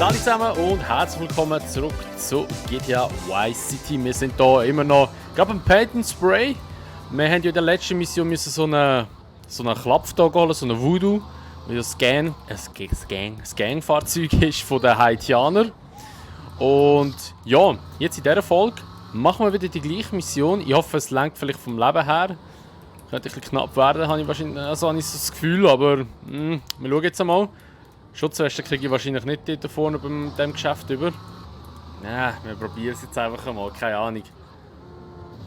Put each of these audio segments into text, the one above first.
Salut zusammen und herzlich willkommen zurück zu GTA Vice City. Wir sind hier immer noch, glaube ich, Paint and Spray. Wir haben ja in der letzten Mission müssen so einen Klapf hier holen, so einen Voodoo, weil das Gang-Fahrzeug ist von den Haitianern. Und ja, jetzt in dieser Folge machen wir wieder die gleiche Mission. Ich hoffe, es lenkt vielleicht vom Leben her. Könnte ein bisschen knapp werden, habe ich wahrscheinlich, also habe ich so das Gefühl, aber wir schauen jetzt einmal. Schutzweste kriege ich wahrscheinlich nicht dort vorne bei diesem Geschäft über. Ja, wir probieren es jetzt einfach einmal, keine Ahnung.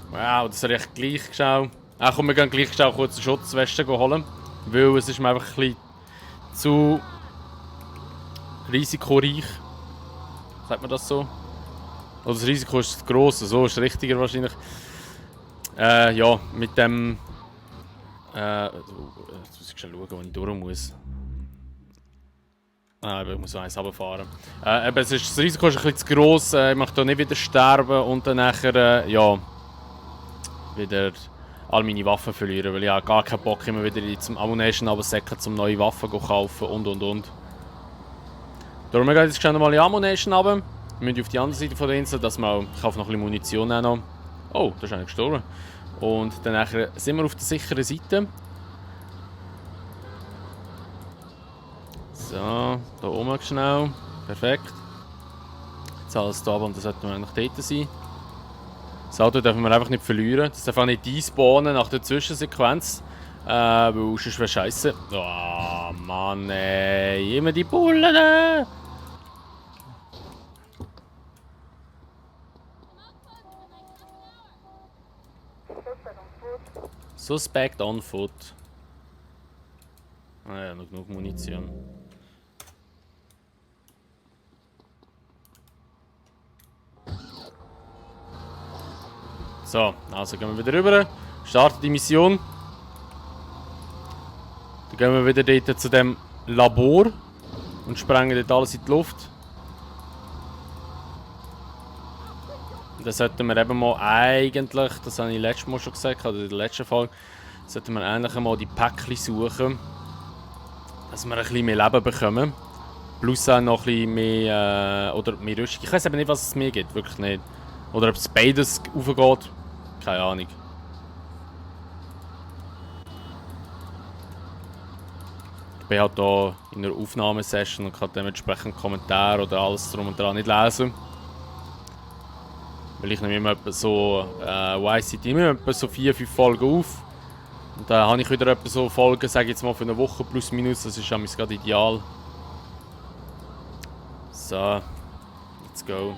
Wow, das ist recht gleich schau. Komm, wir gehen gleich schau kurz eine Schutzweste holen. Weil es ist mir einfach ein bisschen zu risikoreich. Sagt man das so? Oder das Risiko ist zu gross, so ist es richtiger wahrscheinlich. Ja, mit dem... jetzt muss ich schon schauen, wo ich durch muss. Ich muss eins runterfahren. Das Risiko ist ein bisschen zu gross. Ich möchte hier nicht wieder sterben und dann nachher, ja, wieder all meine Waffen verlieren. Weil ich habe gar keinen Bock, immer wieder zum Ammunition runtersäcken, um neue Waffen zu kaufen und. Darum gehen wir jetzt schnell mal die Ammunition runter. Wir müssen auf die andere Seite von der Insel, dass wir ich kaufe noch ein bisschen Munition noch. Oh, da ist einer gestorben. Und dann nachher sind wir auf der sicheren Seite. So, da oben schnell. Perfekt. Jetzt alles da und das sollte eigentlich dort sein. Das Auto dürfen wir einfach nicht verlieren. Das darf auch nicht despawnen nach der Zwischensequenz. Weil sonst wäre scheiße. Oh Mann ey, immer die Bullen da! Suspect on foot. Ja, noch genug Munition. So, also gehen wir wieder rüber, starten die Mission. Dann gehen wir wieder dort zu dem Labor und sprengen dort alles in die Luft. Und dann sollten wir eben mal eigentlich, das habe ich letztes Mal schon gesagt, oder in der letzten Folge, sollten wir eigentlich mal die Päckchen suchen, dass wir ein bisschen mehr Leben bekommen. Plus auch noch ein bisschen mehr, oder mehr Rüstung. Ich weiß eben nicht, was es mehr gibt, wirklich nicht. Oder ob es beides aufgeht, keine Ahnung. Ich bin halt hier in einer Aufnahmesession und kann dementsprechend Kommentare oder alles drum und dran nicht lesen. Weil ich nehme immer etwa so Vice City immer etwa so 4-5 Folgen auf. Und dann habe ich wieder etwa so Folgen, sage ich jetzt mal für eine Woche plus minus, das ist gerade ideal. So, let's go.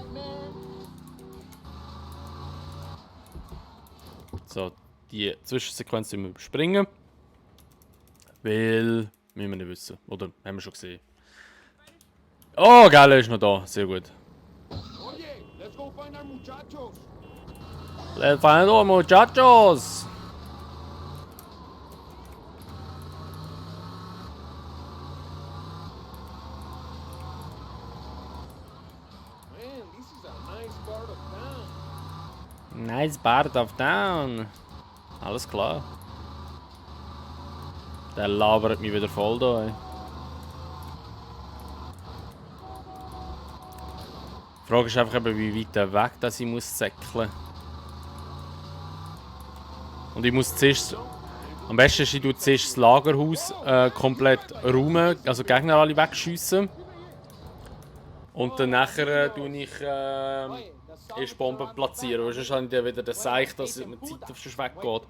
So, die Zwischensequenz müssen wir überspringen. Weil, müssen wir nicht wissen. Oder haben wir schon gesehen. Oh, geil, er ist noch da. Sehr gut. Let's find our muchachos! Nice part of town. Alles klar. Der labert mich wieder voll da. Ey. Die Frage ist einfach eben, wie weit weg dass ich muss säckeln. Und ich muss zuerst... Am besten ist, ich tue zuerst das Lagerhaus komplett räumen, also Gegner alle wegschiessen. Und dann nachher tue ich erst Bomben platzieren, weil sonst habe ich dann wieder den Seich, dass die Zeit auf schon weggeht.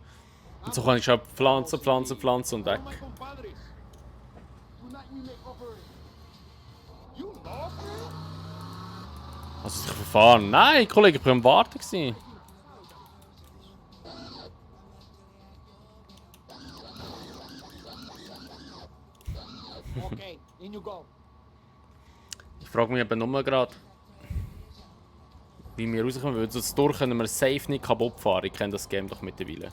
Und so kann ich schon pflanzen und weg. Hast du dich verfahren? Nein, Kollege, ich war am Warten. Okay, in you go. Ich frage mich eben nur gerade, wie wir rauskommen. Weil das durch können wir safe nicht kaputt fahren. Ich kenne das Game doch mittlerweile.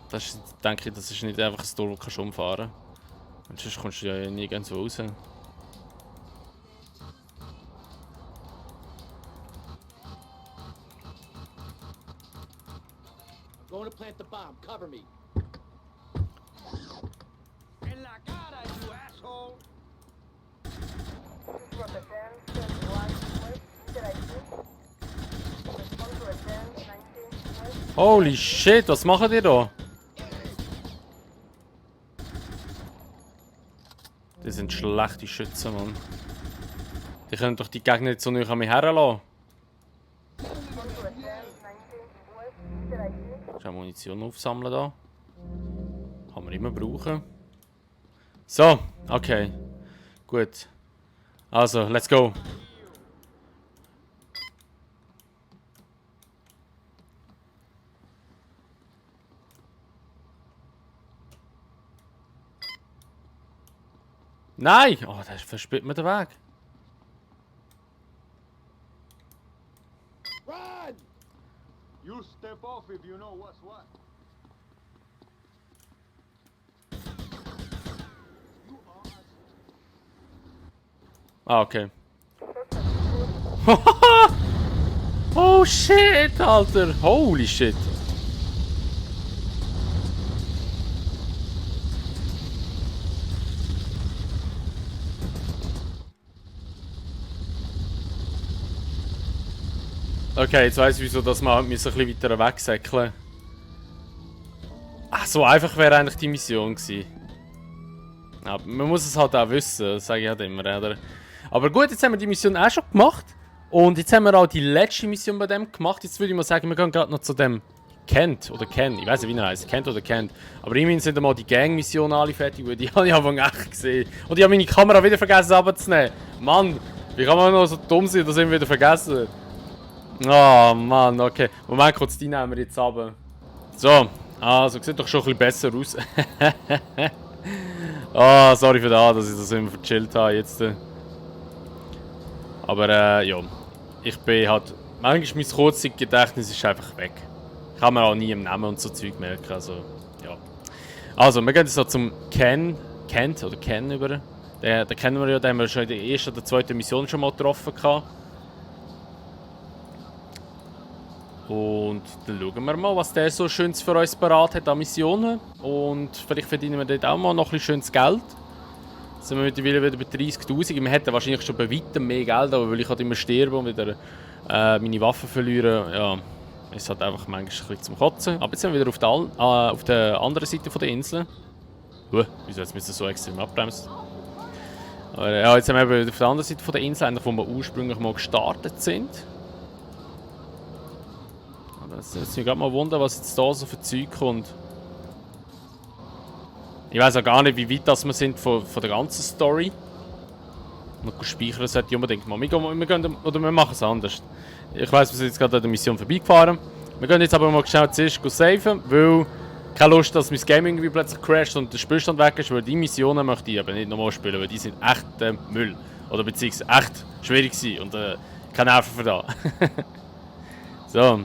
Das ist, denke ich, das ist nicht einfach ein Tor, das du umfahren kannst. Sonst kommst du ja nie ganz raus. Going to plant the bomb. Cover me. En la cara, you Holy shit, was macht ihr da? Das sind schlechte Schützen, Mann. Die können doch die Gegner nicht so nicht an mich herlassen. Ich habe Munition aufsammeln da. Kann man immer brauchen. So, okay. Gut. Also, let's go. Nein! Oh, da verspielt mir den Weg. Run! You step off if you know what's what. Ah, okay. Oh shit, Alter! Holy shit! Okay, jetzt weiss ich, wieso dass wir ein bisschen weiter wegsäckeln. Ach, so einfach wäre eigentlich die Mission gewesen. Aber man muss es halt auch wissen, das sage ich halt immer, oder? Aber gut, jetzt haben wir die Mission auch schon gemacht. Und jetzt haben wir auch die letzte Mission bei dem gemacht. Jetzt würde ich mal sagen, wir gehen gerade noch zu dem Kent oder Ken. Ich weiß nicht, wie er heißt. Kent oder Kent. Aber immerhin sind einmal die Gang-Missionen alle fertig, weil die habe ich einfach echt gesehen. Und ich habe meine Kamera wieder vergessen abzunehmen. Mann, wie kann man noch so dumm sein, dass ich ihn wieder vergessen? Oh Mann, okay. Moment kurz, die nehmen wir jetzt ab. So, also sieht doch schon ein bisschen besser aus. Ah, sorry für das, dass ich das immer verchillt habe jetzt. Aber ja, ich bin halt... Manchmal mein Kurzzeitgedächtnis ist einfach weg. Kann man auch nie im Namen und so Zeug merken, also ja. Also, wir gehen jetzt so zum Kent über. Den kennen wir ja, den haben wir schon in der ersten oder zweiten Mission schon mal getroffen gehabt. Und dann schauen wir mal, was der so Schönes für uns parat hat an Missionen. Und vielleicht verdienen wir dort auch mal noch ein bisschen schönes Geld. Jetzt sind wir mittlerweile wieder bei 30'000. Wir hätten wahrscheinlich schon bei weitem mehr Geld, aber weil ich halt immer sterbe und wieder meine Waffen verliere, ja, ist halt einfach manchmal ein bisschen zum Kotzen. Aber jetzt sind wir wieder auf der anderen Seite der Insel. Wieso jetzt müssen wir so extrem abbremsen? Aber ja, jetzt sind wir wieder auf der anderen Seite der Insel, eigentlich, wo wir ursprünglich mal gestartet sind. Jetzt muss ich gerade mal wundern, was jetzt da so für Zeug kommt. Ich weiß auch gar nicht, wie weit das wir sind von der ganzen Story. Noch speichern sollte ich unbedingt mal. Wir machen es anders. Ich weiss, wir sind jetzt gerade an der Mission vorbeigefahren. Wir gehen jetzt aber mal schnell zuerst saven, weil keine Lust, dass mein Game irgendwie plötzlich crasht und der Spielstand weg ist, weil die Missionen möchte ich aber nicht nochmal spielen, weil die sind echt Müll. Oder beziehungsweise echt schwierig sind und keine Nerven für da. So.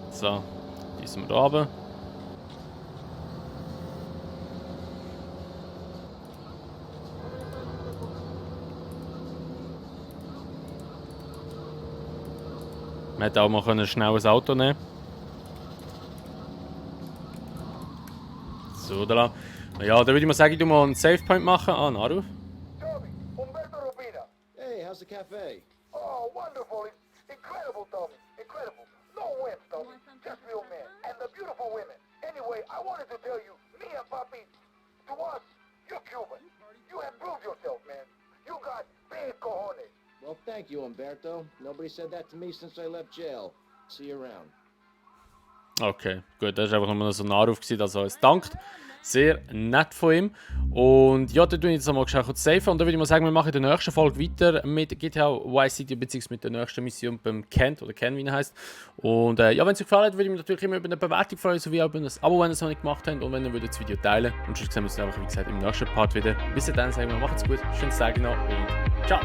So, die sind wir da oben. Man hätte auch mal schnell ein Auto nehmen. So, da. Ja, dann würde ich mal sagen, ich mal einen Save Point machen. Ah, Naru. Tommy, Umberto Rubina. Hey, how's the cafe? Oh, wonderful. It's incredible, Tommy. Incredible. No wimps, Tommy. Just real men. And the beautiful women. Anyway, I wanted to tell you, me and Papi, to us, you're Cuban. You have proved yourself, man. You got big cojones. Well, thank you, Umberto. Nobody said that to me since I left jail. See you around. Okay, gut, das war einfach nur so ein Anruf, dass er uns dankt. Sehr nett von ihm. Und ja, dann tue ich jetzt mal schnell kurz safen. Und dann würde ich mal sagen, wir machen in der nächsten Folge weiter mit GTA Vice City, beziehungsweise mit der nächsten Mission beim Kent, oder Ken, wie er heisst. Und ja, wenn es euch gefallen hat, würde ich mich natürlich immer über eine Bewertung freuen, sowie auch über ein Abo, wenn ihr es noch nicht gemacht habt. Und wenn ihr das Video teilen würdet. Und sonst sehen wir uns einfach, wie gesagt, im nächsten Part wieder. Bis dann, sagen wir, macht's gut, schönes Tag noch und ciao!